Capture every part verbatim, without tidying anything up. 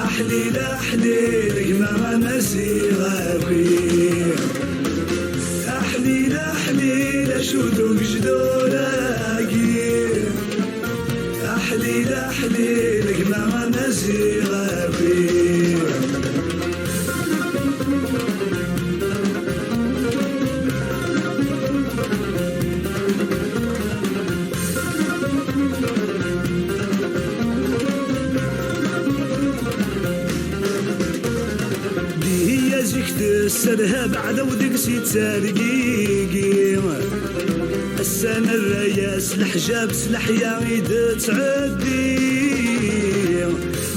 Aḥlil, aḥlil, gma Amaziɣ akk-i. Aḥlil, aḥlil, acu d ugejdur-agi? Aḥlil, aḥlil, gma Amaziɣ akk-i. Dihiya zik tesserhab aɛdaw deg-s yettergigi. Ass-a nerra-yas leḥjab s leḥya i d-tettɛeddi.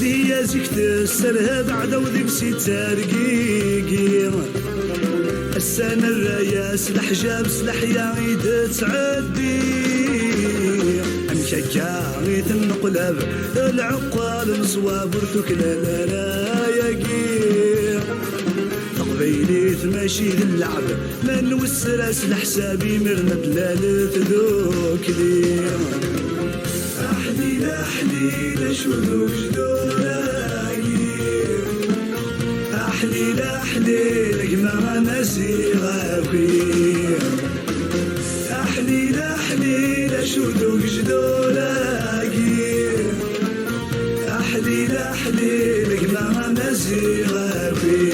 Dihiya zik tesserhab aɛdaw deg-s yettergigi. Ass-a nerra-yas leḥjab s leḥya i d-tettɛeddi. Amek akka i tenneqlab lɛeqqal n ṣṣwab ur tuklal ara yagi. Taqbaylit mačči d lleɛb, ma nwesser-as leḥsab imiren ad d-lal tdukli. Aḥlil, aḥlil, acu d ugejdur-agi? Aḥlil, aḥlil, gma Amaziɣ akk-i. Aḥlil, aḥlil, acu d ugejdur-agi? Aḥlil, aḥlil, gma Amaziɣ akk-i.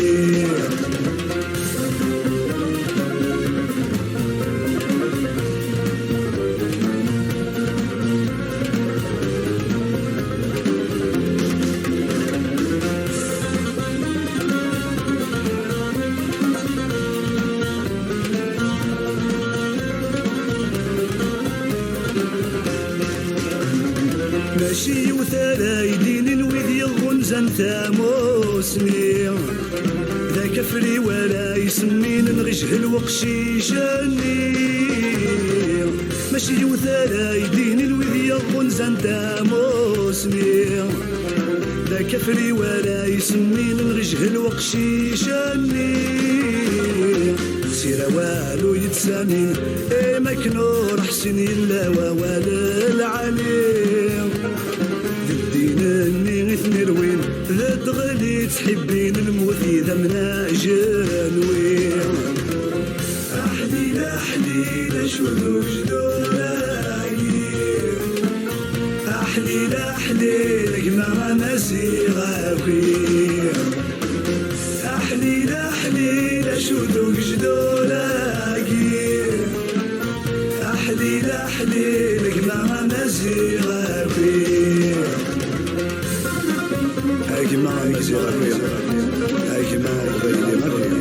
Mačči yiwet ara yi-d-inin wid yeɣɣunzan tamusni. D akafriw ara yisemminen ɣ ijhel weqcic-nni. Mačči yiwet ara yi-d-inin wid yeɣɣunzan tamusni. D akafriw ara yisemminen ɣ ijhel weqcic-nni. Sir awal ur yettsamin, im akken ur ḥsin yella wawal lɛali. D ddin-nni i ten-irwin, d ddɣel i ttḥibbin, lmut i d amnajenwi. Aḥlil, aḥlil, acu d ugejdur-agi? Aḥlil, aḥlil, gma Amaziɣ akk-i. Aḥlil, aḥlil, acu d ugejdur-agi? Aḥlil, aḥlil, gma Amaziɣ akk-i. A gma Amaziɣ akk-i. A gma Aqbayli akk-i.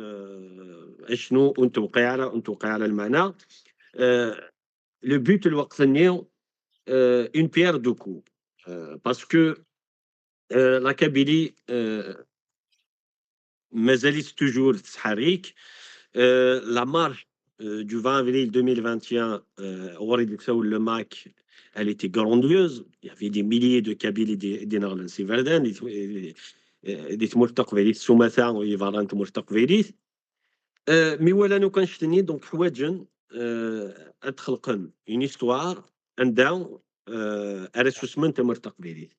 آه، شنو ونتوقع على، ونتوقع على المعنى. آه، le but الوقت النيو، آه، une pierre deux coups. آه، parce que، آه، la Kabylie، آه، مازالت toujours تتحرك. آه، la marche، آه، du vingt avril deux mille vingt et un، آه، غوري ديك ساول le mac، elle était grandiose. Il y avait des milliers de Kabyles دي، دي نغلن سي فردان، دي، آه، دي تمورت تقبيليت سوماثا ويفاران تمورت تقبيليت. آه، مي ولا نو كان شتني، donc حواجن، آه، اد خلقن une histoire عندها، آه، ارا سوسمن تمورت تقبيليت.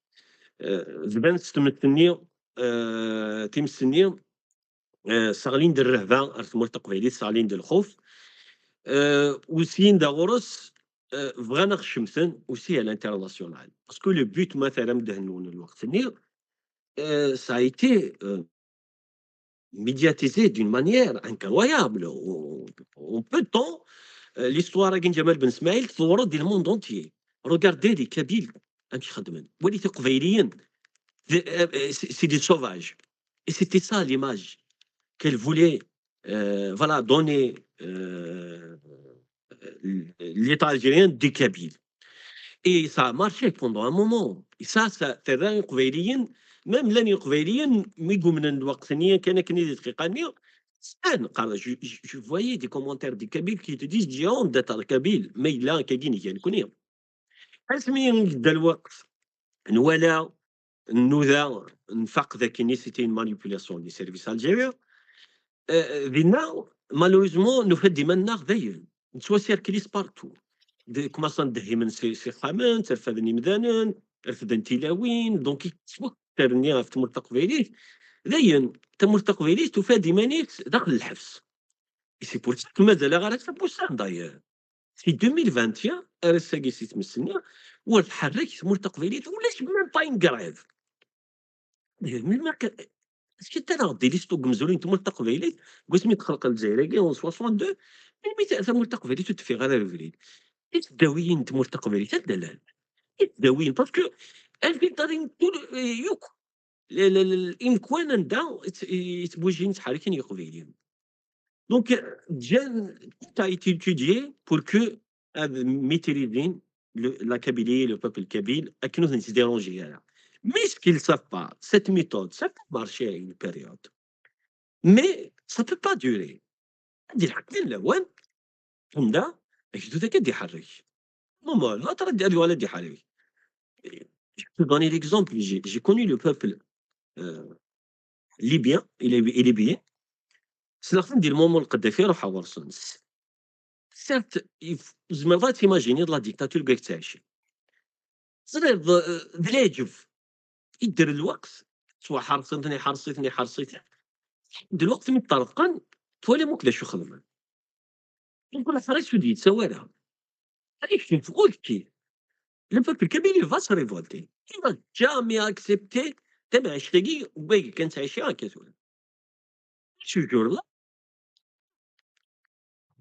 آه، زبان ستمتني، آه، تيمسني، آه، ساغلين د الرهبة، ار تمورت تقبيليت ساغلين د الخوف. آه، وسين دا غرس، آه، بغانا خشمتن aussi à l'international. Parce que le but مثلا مدهنون الوقت ني، آه، ça a été، آه، médiatisé d'une manière incroyable. En, en peu de temps، آه، l'histoire كين جمال بن اسماعيل تطورت دي le monde entier. Regardez les Kabyles. amek xedmen. Walit Iqbayliyen, d-, euh, euh, c'est c'est des sauvages. Et c'était ça l'image qu'elle voulait, euh, voilà, donner, euh, l'État algérien des Kabyles. Et ça a marché pendant un moment. Et ça, ça, terra Iqbayliyen, même llan Iqbayliyen, mi gumnen lweqt-nni, kan akken i d dqiqa-nni, sɛan, qqaren, je, je, je voyais des commentaires des Kabyles qui te disent, j'ai honte d'être kabyle, ma yella akkagi ngan nekni. Asmi yedda lweqt, nwala, nnuda, nfaq d akken c'était une manipulation des services algériens. Euh, dinna, malheureusement, nufa-d iman-nneɣ dayen, nettwasirklis partout. De, commencen ddehhimen si, si ixxamen, tterfaden imdanen, refden tilawin, donc yettwakker-nni ɣef tmurt taqbaylit. Dayen, tamurt taqbaylit tufa-d iman-is daxel lḥebs. Et c'est pour ça que mazal aɣ ara s abussan, d'ailleurs. Si deux mille vingt et un, ar ass-agi si tmes-nni, ur tḥerrek tmurt taqbaylit, ulac même pas une grève. Melmi akka, est-ce que taraɣ di liste n umezruy n tmurt taqbaylit, deg wasmi i texleq Lezzayer-agi, en soixante-deux, melmi ta-, tamurt taqbaylit ur teffiɣ ara ar ubrid? I teddawiyin n tmurt taqbaylit, anda llant? I teddawiyin, parce que elles filtrent tout le, euh, yakk. Le, le, le, imekwan anda i t-, i, i ttbujin, ttḥerriken Yiqbayliyen. Donc, euh, ǧǧan, tout a été étudié pour que ad maîtrisin le, la Kabylie, le peuple kabyle, akken ur ten-ttdérangi ara. Mais ce qu'ils savent pas, cette méthode, ça peut marcher à une période. Mais ça peut pas durer. Ad d-ilḥeq kan lawan, anda agdud-agi ad d-iḥerrek. Moment, l'autre ad, ad yuɣal ad d-iḥerrek. Je peux donner l'exemple, j'ai, j'ai connu le peuple, euh, libyen, il est, il est libyen. Ssneɣ-ten di lmument n Lqeddafi, ruḥeɣ ɣur-sen. Certes, il f-, tzemreḍ ad timajiniḍ la dictature deg ttɛici. Teẓriḍ, eh, d leɛǧeb. Idder lweqt, ttwaḥerṣen-ten, iḥerṣ-iten, iḥerṣ-iten. D lweqt mi ṭṭerḍqen, twalam akk d acu xedmen. Donc, leḥris ur d-yettawi ara. Ad yekcem f ulki. Le peuple kabyle, il va se révolter. Il va jamais accepter tamɛict-agi, wagi kan ttɛici akka tura. Toujours là.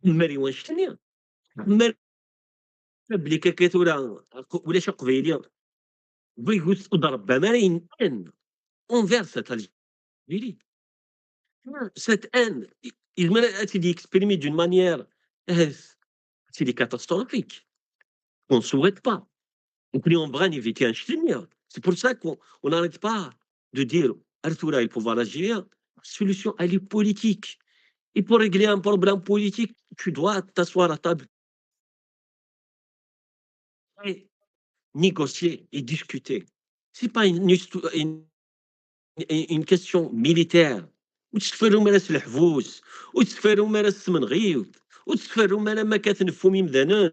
Mer i wanect-nni. Mer belli akka tura, ulac aqbayli. Wagi ur t-, ur d-rebban ara une haine envers cette Algérie. Cette haine, i-, yezmer ad tt-id-yexprimi d'une manière, eh, ad tili catastrophique. On ne souhaite pas. Donc, on va éviter un. C'est pour ça qu'on, on n'arrête pas de dire, ar tura, le pouvoir algérien, la solution, elle est politique. Et pour régler un problème politique, tu dois t'asseoir à table et négocier et discuter. C'est pas une histo-, une, une, une question militaire. Ur tettferrum ara s leḥbus, ur tettferrum ara s tmenɣiwt, ur tettferrum ara ma akka tneffum imdanen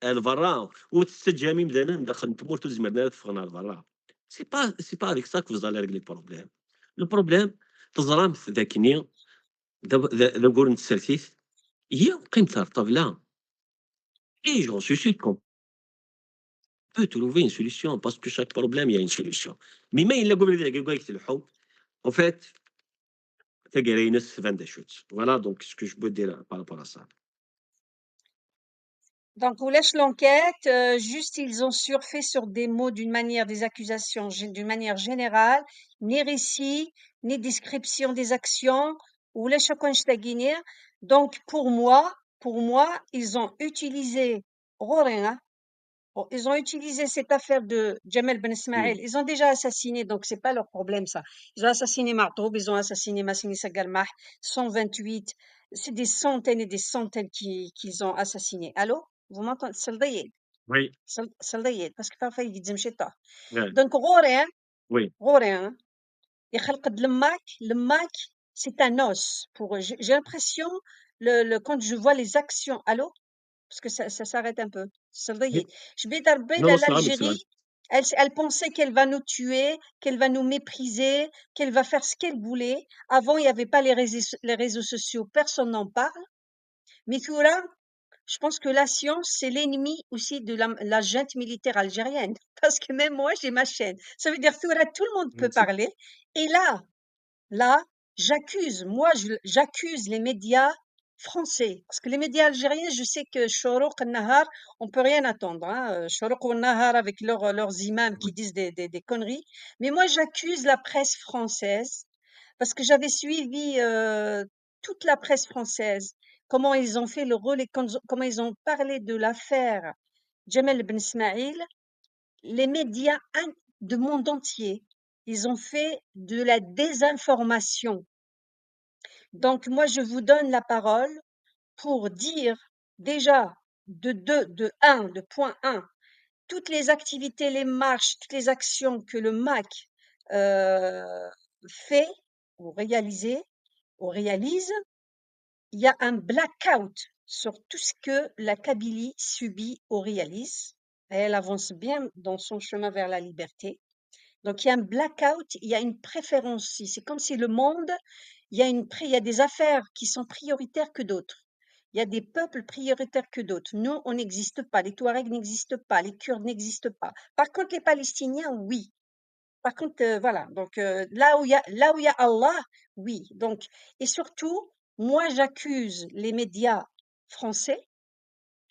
ar berra, ur tettaǧǧam imdanen daxel n tmurt ur zmiren ara ad ffɣen ar berra. C'est pas, c'est pas avec ça que vous allez régler le problème. Le problème, teẓramt d akken d, d, d ugur n tsertit, ihi qqimet ar ṭṭabla. Et j'en suis sûr qu'on peut trouver une solution, parce que chaque problème, il y a une solution. Mais ma yella deg ubrid-agi deg tleḥḥu, en fait, taggara-ines tban d acu-tt. Voilà donc ce que je peux dire par rapport à ça. Donc, ulac l'enquête, euh, juste ils ont surfé sur des mots d'une manière, des accusations gé-, d'une manière générale, ni récit, ni description des actions, ulac akk annect-agi-nni. Donc, pour moi, pour moi, ils ont utilisé, ɣur-i, hein, bon, ils ont utilisé cette affaire de Djamel Ben Ismail. Ils ont déjà assassiné, donc c'est pas leur problème, ça. Ils ont assassiné Martoub, ils ont assassiné Massini Sagalmah, cent vingt-huit. C'est des centaines et des centaines qui, qu'ils ont assassiné. Allô ? Vous m'entendez ? Selḍiyyi-d. Oui. Selḍiyyi-d, parce que parfois, il dit, Ouais. Donc, ɣur-i, Oui. ɣur-i, ixelq-d lemmak, lemmak, c'est un os. Pour, j'ai, j'ai l'impression, le, le, quand je vois les actions, allô ? Parce que ça, ça s'arrête un peu. Selḍiyyi-d. Je vais dire, Non, non, ça va, mais ça va. L'Algérie, elle, elle pensait qu'elle va nous tuer, qu'elle va nous mépriser, qu'elle va faire ce qu'elle voulait. Avant, il y avait pas les réseaux, les réseaux sociaux, personne n'en parle. Mais tura, je pense que la science, c'est l'ennemi aussi de la, la junte militaire algérienne. Parce que même moi, j'ai ma chaîne. Ça veut dire, tura, tout le monde peut parler. Et là, là, j'accuse, moi, je, j'accuse les médias français. Parce que les médias algériens, je sais que Chorouk Nahar, on peut rien attendre. Hein. Euh, Chorouk Nahar avec leurs leurs imams qui disent des, des, des conneries. Mais moi, j'accuse la presse française parce que j'avais suivi euh, toute la presse française, comment ils ont fait le relais, comment ils ont parlé de l'affaire Djamel Ben Smaïl, les médias de monde entier, ils ont fait de la désinformation. Donc, moi, je vous donne la parole pour dire déjà de deux, de un, de point un, toutes les activités, les marches, toutes les actions que le MAK euh, fait ou réalisé, ou réalise, il y a un blackout sur tout ce que la Kabylie subit ou réalise. Et elle avance bien dans son chemin vers la liberté. Donc, il y a un blackout, il y a une préférence. C'est comme si le monde, il y a une, il y a des affaires qui sont prioritaires que d'autres. Il y a des peuples prioritaires que d'autres. Nous, on n'existe pas. Les Touaregs n'existent pas. Les Kurdes n'existent pas. Par contre, les Palestiniens, oui. Par contre, euh, voilà. Donc, euh, là où il y a, là où il y a Allah, oui. Donc, et surtout, moi, j'accuse les médias français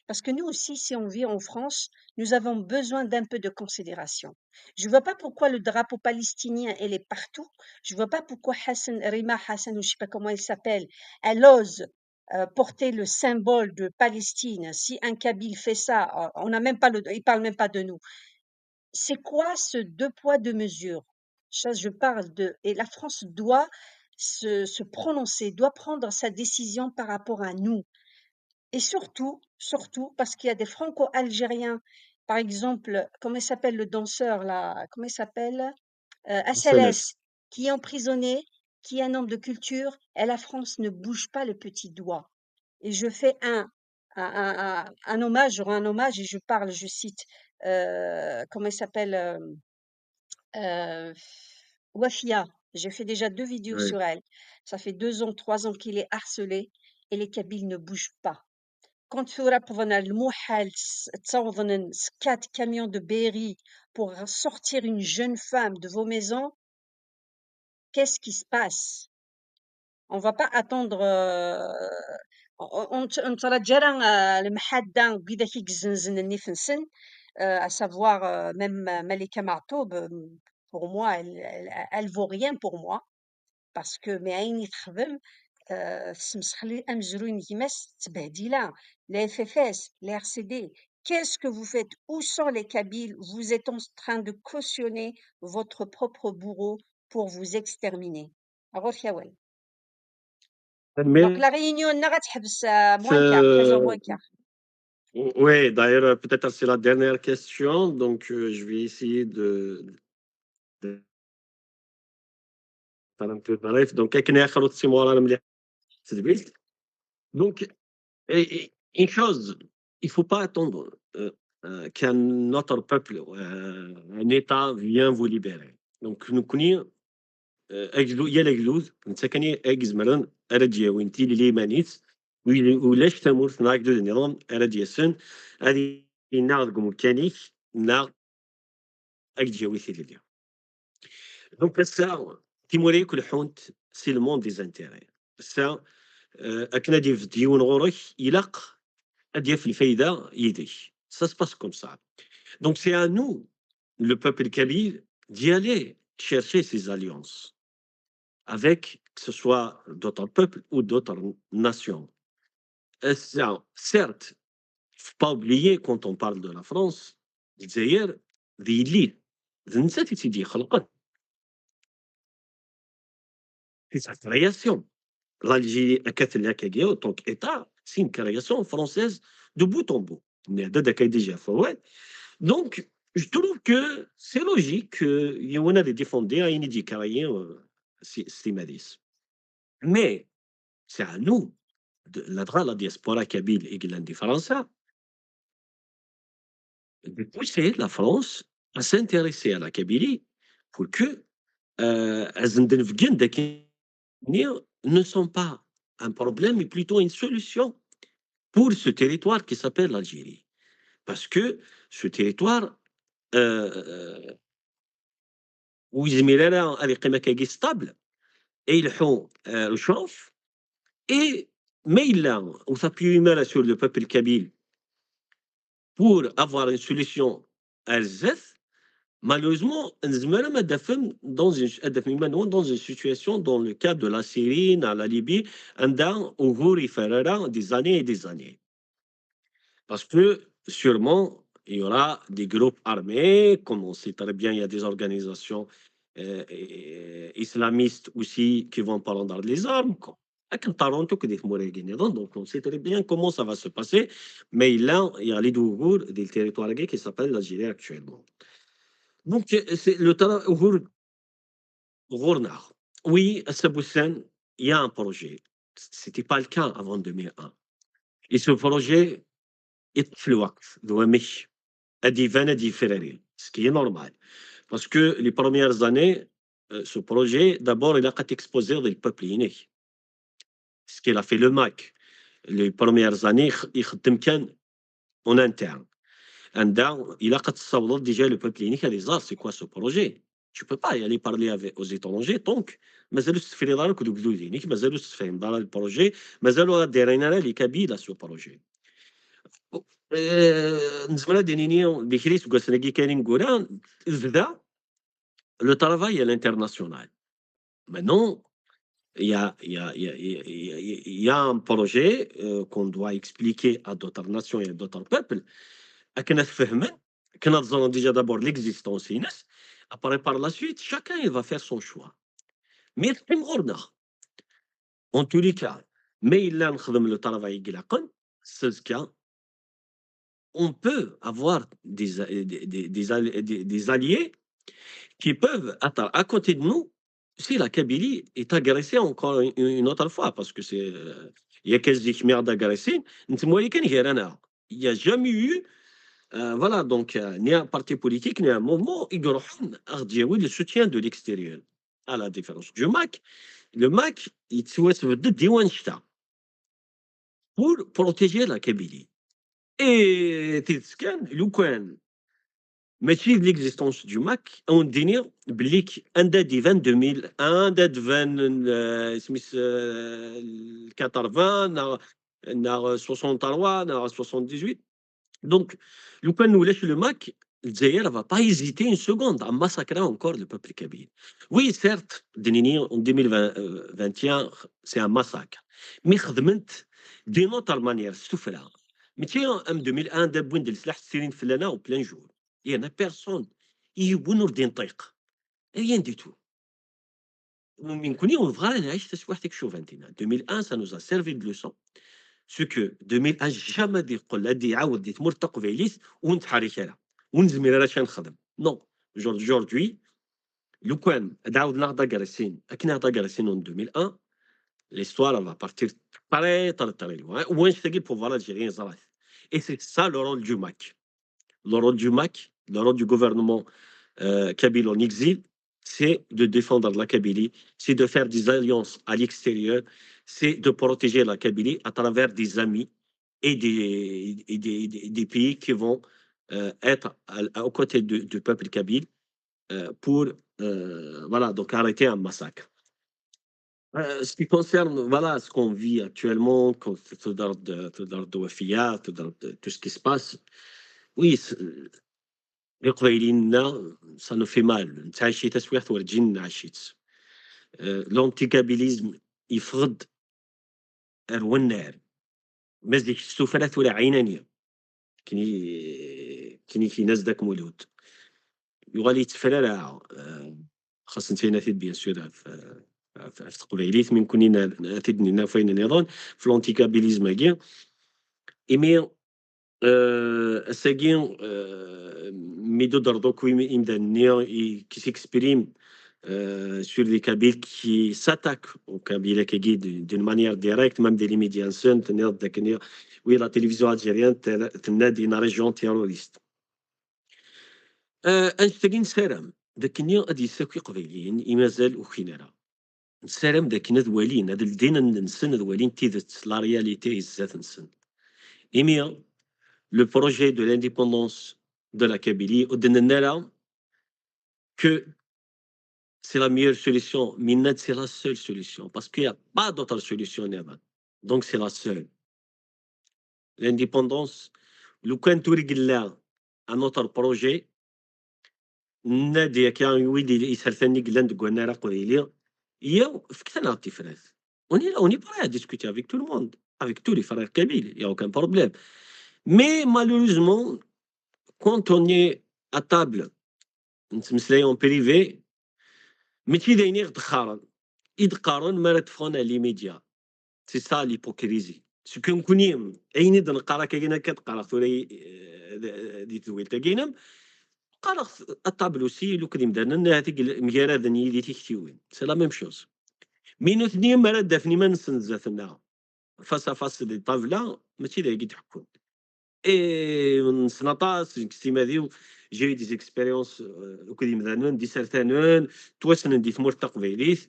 parce que nous aussi, si on vit en France, nous avons besoin d'un peu de considération. Je ne vois pas pourquoi le drapeau palestinien, elle est partout. Je ne vois pas pourquoi Hassan, Rima Hassan, ou je ne sais pas comment elle s'appelle, elle ose euh, porter le symbole de Palestine. Si un Kabyle fait ça, euh, on n'a même pas le, il parle même pas de nous. C'est quoi ce deux poids, deux mesures ? Ça, je parle de, et la France doit se, se prononcer, doit prendre sa décision par rapport à nous. Et surtout, surtout, parce qu'il y a des franco-algériens, par exemple, comment il s'appelle le danseur là, comment il s'appelle euh, S L S, qui est emprisonné, qui est un homme de culture, et la France ne bouge pas le petit doigt. Et je fais un, un, un, un hommage, je rends un hommage et je parle, je cite, euh, comment il s'appelle euh, euh, Wafia. J'ai fait déjà deux vidéos sur elle. Ça fait deux ans, trois ans qu'il est harcelé et les Kabyles ne bougent pas. Quand tura qvn lmuḥal ttawḍen quatre camions de Berry pour sortir une jeune femme de vos maisons, qu'est-ce qui se passe ? On va pas attendre, euh, on, on, on ttṛaǧu ara, euh, lemḥadda n widak i yezzenzen nnif-nsen, euh, à savoir, euh, même, euh, Malika Maɛṭub, euh, pour moi, elle, elle, elle vaut rien pour moi. Parce que, mais ayen i texdem, euh, tesmesxel amezruy n gma-s, tettbehdil-it, les F F S, les R C D. Qu'est-ce que vous faites ? Où sont les Kabyles ? Vous êtes en train de cautionner votre propre bourreau pour vous exterminer. Alors, Yawel. Donc, la réunion, on a moins quart, treize heures moins quart. Oui, d'ailleurs, euh, peut-être c'est la dernière question, donc euh, je vais essayer de, de faire un peu bref. Donc, akken ad xellṣeɣ timɣurin mliḥ. Donc, et, et une chose, il faut pas attendre euh, euh, qu'un autre peuple, euh, un État vient vous libérer. Donc, nekkni, euh, agdud, yal agdud, netta kan i izemren ara d-yawin tilelli iman-is, ulac tamurt neɣ agdud nniḍen ara d-yasen ad yennaɣ deg umkan-ik neɣ ad k-d-yawi tilelli. Donc, ass-a, timura akk leḥḥunt, c'est le monde des intérêts. Ass-a, euh, akken ad yebded yiwen ɣur-k, ilaq ad yaf lfayda yid-k. Ça se passe comme ça. Donc, c'est à nous, le peuple kabyle, d'y aller chercher ces alliances avec, que ce soit d'autres peuples ou d'autres nations. Ass-a, certes, faut pas oublier, quand on parle de la France, Lezzayer d yelli, d nettat i tt-id-ixelqen. C'est sa création. L'Algérie, akka tella akkagi, en tant qu'État, c'est une création française de bout en bout. Nniɣ-d akka déjà ɣef wawal. Donc, je trouve que c'est logique que yiwen ad défendre ayen i d-yekra, euh, s, s timmad-is. Mais c'est à nous, de, la, la diaspora kabyle i yellan di Fransa, de pousser la France à s'intéresser à la Kabylie pour que, euh, ad sen-d-nbeggen dakken ne sont pas un problème, mais plutôt une solution pour ce territoire qui s'appelle l'Algérie. Parce que ce territoire, euh, ur yezmir ara ad yeqqim akkagi stable, ad yelḥu, euh, lecruf, et ma yella ur t'appuiez ara sur le peuple kabyle pour avoir une solution à zdat, malheureusement, nezmer ad d-naf dans une, ad d-taf iman-nwen dans une situation dans le cas de la Syrie, neɣ la Libye, anda ugur yeffer ara des années et des années. Parce que sûrement, il y aura des groupes armés, comme on sait très bien, il y a des organisations euh, islamistes aussi qui vont prendre les armes. Akken ṭerrun akk di tmura-agi nniḍen, donc on sait très bien comment ça va se passer, mais il y a, il y a les deux ugur du territoire qui s'appelle l'Algérie actuellement. Donc, c'est le terrain ugur ɣur-neɣ. Oui, ass-a n wussan, il y a un projet. C'était pas le cas avant deux mille un. Et ce projet, yeṭṭef lweqt, d wamek ad d-iban, ad d-yefrari, ce qui est normal. Parce que les premières années, euh, ce projet, d'abord, il a été exposé au peuple inek. Ce qu'il a fait le MAK. Les premières années, il a en interne. Anda, il a déjà le peuple inek à les c'est quoi ce projet ? Tu peux pas y aller parler avec, aux étrangers, donc, mazal ur tefriḍ ara akked ugdud-inek, mazal ur tefhimeḍ ara le projet, mazal ur d-rrin ara les Kabyles à ce projet. Euh, nezmer ad d-nini, di kra iseggasen-agi kan ineggura, tebda le travail à l'international. Maintenant, il y a, il y a, il y a, il y a, il y a un projet euh, qu'on doit expliquer à d'autres nations et à d'autres peuples. Akken ad fehmen, akken ad ẓren déjà d'abord l'existence-ines. Après, par la suite, chacun il va faire son choix. Mais teqqim ɣur-neɣ. En tous les cas, ma yella nexdem le travail i ilaqen, c'est que on peut avoir des, des, des, des, des alliés qui peuvent être à côté de nous si la Kabylie est agressée encore une, une autre fois, parce que c'est, euh, il y a quasi d'agression, il n'y a jamais eu, euh, voilà, donc, euh, ni un parti politique, ni un mouvement, ils le soutien de l'extérieur. À la différence du MAK, le MAK, il se de diwan pour protéger la Kabylie. Et tidet kan, lukan mačči d l'existence du MAK, on dirait belli anda d-iban deux mille un, anda d-iban euh, isem-is, euh, quatre-vingts, neɣ, neɣ soixante-trois, neɣ soixante-dix-huit. Donc, lukan ulac le MAK, Lezzayer va pas hésiter une seconde à massacrer encore le peuple kabyle. Oui, certes, d-nini, en deux mille vingt et un, c'est un massacre. Mais xedmen-t d'une autre manière, s tuffra. Mačči am deux mille un, da wwin-d leslaḥ, ttirin fell-aneɣ au plein jour. Il y en a personne. Yiwen ur d-inṭiq. Rien du tout. Nekkni ur nebɣi ara ad nɛic taswiɛt-agi. Deux mille un, ça nous a servi de leçon. Ce que deux mille un, jamais ad yeqqel, ad iɛawed di tmurt taqbaylit, ur nettḥerrik ara. Ur nezmir ara ad nexdem. Non. Aujourd'hui, lukan ad ɛawden ad aɣ-d-agressin, akken ad aɣ-d-agressin en deux mille un, l'histoire va partir très, très, très loin. Wanect-agi le pouvoir algérien yeẓra-t. Et c'est ça le rôle du MAK. Le rôle du MAK, le rôle du gouvernement euh, kabyle en exil, c'est de défendre la Kabylie, c'est de faire des alliances à l'extérieur, c'est de protéger la Kabylie à travers des amis et des, et des, des- des pays qui vont euh, être à- aux côtés de- du peuple kabyle euh, pour euh, voilà, donc arrêter un massacre. Euh, ce qui concerne voilà, ce qu'on vit actuellement, quand tout l'ordre de, tout l'ordre de Wafia, tout l'ordre de- tout ce qui se passe, oui, c'est- Iqbayliyen-nneɣ, ça nous fait mal. Nettɛici taswiɛt werǧin nɛic-itt. Euh, l'anticabylisme yeffeɣ-d ar wennar. Ma zik s tuffra tura ɛinani. Kini, kini kina zdak mulud. Yuɣal yettefrara, euh, xasen tina tid, bien sûr, ɣef, ɣef, ɣef teqbaylit, mi nkuni na- na- tid nina ɣef wayen nniḍen, f l'anticabylisme-agi. Imi Euh, ass-agi, euh, mi d-udreḍ akk im- imdanen-nni i- qui s'expriment euh, sur les Kabyles qui s'attaquent aux Kabyles akkagi d- d'une manière directe, même des les médias nsen, tenniḍ-d akken, oui, la télévision algérienne tenna-d une région terroriste. Euh, annect-agi nessaram d akken ad yessaki Iqbayliyen i mazal ur ukin ara. Nessaram d akken ad walin, ad ldin allen-nsen, ad walin tidet, la réalité i zdat-nsen. Imi, le projet de l'indépendance de la Kabylie, ur d-nenna ara que c'est la meilleure solution, mais c'est la seule solution, parce qu'il n'y a pas d'autre solution. Donc c'est la seule. L'indépendance, lukan tura yella un autre projet, nadi akka i wid isertan i yellan deg wannar aqbayli, ya, fket-aneɣ tifrat. On est là, on est prêt à discuter avec tout le monde, avec tous les frères kabyles, il n'y a aucun problème. Mais malheureusement, quand on est à table, nettmeslay en privé, mačči d ayen i ɣ-d-qqaren. I d-qqaren mi ara d-ffɣen à l'immédiat. C'est ça l'hypocrisie. C'est que nekkni, ayen i d-neqqar akka, akken akka d-qqareɣ tura, eh, di tedwilt-agi-inem, qqareɣ à table aussi, lukan d imdanen, ahat i yel-, mgaraden yid-i tiktiwin. C'est la même chose. Mi nutni, mi ara d-afen iman-nsen zdat-nneɣ, face à face di ṭṭabla, mačči d ayagi i d-ḥekkun. Et nessen aṭas, nekk s timmad-iw, j'ai eu des expériences, euh, akked imdanen d isertanen, ttwassnen di tmurt taqbaylit,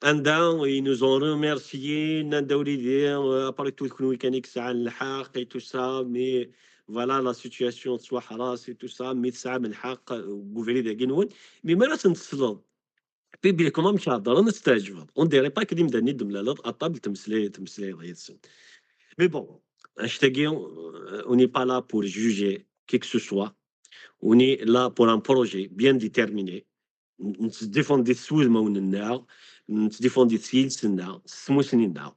anda ils nous ont remercié, nnan-d a wlidi, euh, après tout, d kenwi kan i yesɛan lḥeqq et tout ça, mais voilà, la situation tettwaḥras et tout ça, mais tesɛam lḥeqq, euh, deg ubrid-agi-nwen. Mais mi ara sen-tesleḍ, publiquement amek heddren, ad s-tɛejbeḍ. On dirait pas que d imdanen i d-temlaleḍ, à table temmeslay-, temmeslayeḍ yid-sen. Mais bon, annect-agi, euh, on n'est pas là pour juger qui que ce soit. On est là pour un projet bien déterminé. Nettdifundit s wudmawen-nneɣ, nettdifundit s yiles-nneɣ, s tmussni-nneɣ.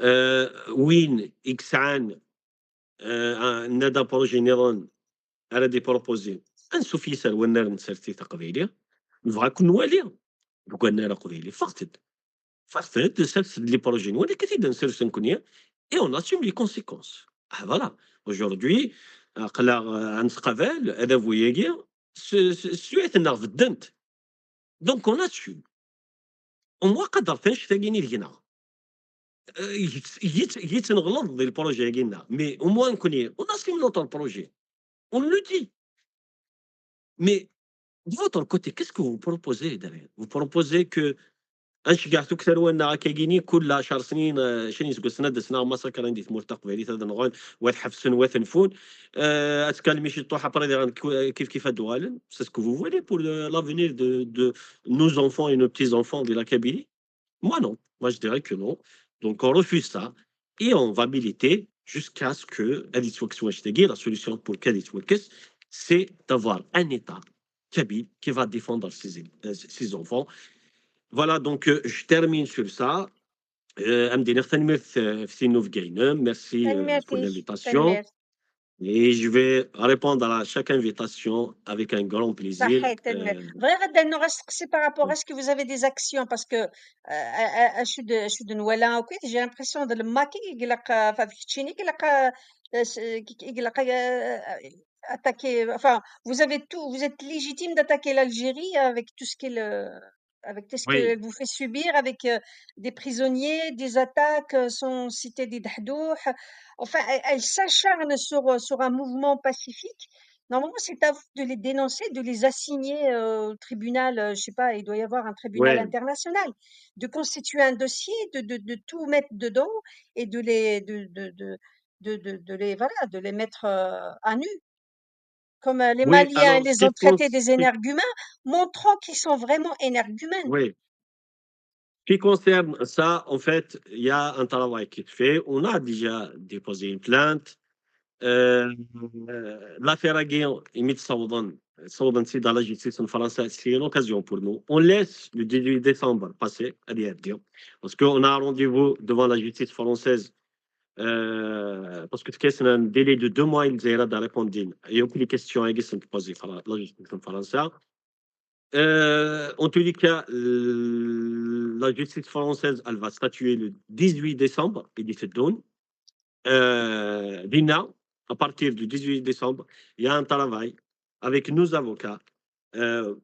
Euh, win i yesɛan, euh, un, nnan-d un projet nniḍen ara d-iproposi, ansuf yis ar wannar n tsertit aqbayli, nebɣa ad ken-nwali deg wannar aqbayli. Ffɣet-d. Ffɣet-d, serset-d les projets-nwen, akka-t-id ad nsers nekkni, et on assume les conséquences. Ah, voilà. Aujourd'hui, aql-aɣ, euh, ad nettqabal adabu-agi, s, s, s tuyat-nneɣ beddent. Donc, on assume. Au moins, qadret annect-agi i d-gneɣ. Euh, yet-, yet-, yettenɣleḍ di le projet-agi-nneɣ. Mais au moins, nekkni, on assume notre projet. On le dit. Mais de votre côté, qu'est-ce que vous proposez derrière ? Vous proposez que ad nceggeɛ tukksa-nwen neɣ akkagini, kul ɛecr snin, euh, ɛecrin iseggasen ad d-asen ar massacre di tmurt taqbaylit, ad nɣen, wa ad ḥebsen, wa ad ten-fun, euh, ad tkalmi ciṭuḥ, après diɣen ku-, kif kif ad d-uɣalen. C'est ce que vous voulez pour le, l'avenir de, de nos enfants et nos petits-enfants de la Kabylie ? Moi, non. Moi, je dirais que non. Donc, on refuse ça et on va militer jusqu'à ce que ad yettwakkes wannect-agi, la solution pour qu'ad yettwakkes, c'est d'avoir un État kabyle qui va défendre ses, euh, ses enfants. Voilà, donc, euh, je termine sur ça. Euh, ad m-d-iniɣ tanemmirt, euh, ɣef tinnubga-inem. Merci, euh, pour l'invitation. Et je vais répondre à chaque invitation avec un grand plaisir. صحيت، tanemmirt. Euh, bɣiɣ ad d-rnuɣ asteqsi par rapport à ce que vous avez des actions, parce que, euh, acu d-, acu d-nwala akk, j'ai l'impression de le maquis, il a, enfin, keččini, il a, euh, s-, il a, euh, attaqué, enfin, vous avez tout, vous êtes légitime d'attaquer l'Algérie avec tout ce qu'elle, euh, avec tout ce qu'elle vous fait subir, avec, euh, des prisonniers, des attaques, euh, sans citer des dahdouh. Enfin, elle, elle s'acharne sur, euh, sur un mouvement pacifique. Normalement, c'est à vous de les dénoncer, de les assigner, euh, au tribunal, euh, je sais pas, il doit y avoir un tribunal international, de constituer un dossier, de, de, de tout mettre dedans et de les, de, de, de, de, de, de les, voilà, de les mettre, euh, à nu. Comme, euh, les Maliens, les ont traités des énergumènes, montrant qu'ils sont vraiment énergumènes. Oui. Ce qui concerne ça, en fait, il y a un travail qui est fait. On a déjà déposé une plainte. Euh, euh, l'affaire-agi, imi d-ssawḍen, ssawḍen-tt-id à la justice en France, c'est une occasion pour nous. On laisse le dix-huit décembre passer, ad iɛeddi. Parce qu'on a un rendez-vous devant la justice française, euh, parce que c'est un délai de deux mois, ils ont répondu. Il y a aucune question qui sont posées par la justice en France. Euh, en tous les cas, euh, la justice française, elle va statuer le dix-huit décembre, i d-iteddun. Euh, dinna, à partir du dix-huit décembre, il y a un travail avec nos avocats. Euh,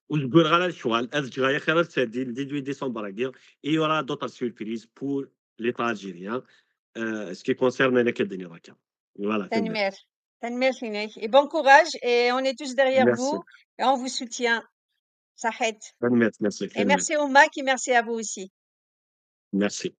ur deg-, ur ɣer lecɣal, ad ǧǧeɣ aya xir ar taddi, le dix-huit décembre-agi, et il y aura d'autres surprises pour l'État algérien, euh, ce qui concerne les cas de Niraka. Voilà, tanemmirt. Tanemmirt-inek. Et bon courage, et on est tous derrière vous, et on vous soutient. Sahet. Tanemmirt, merci. Et merci au maquis, et merci à vous aussi. Merci.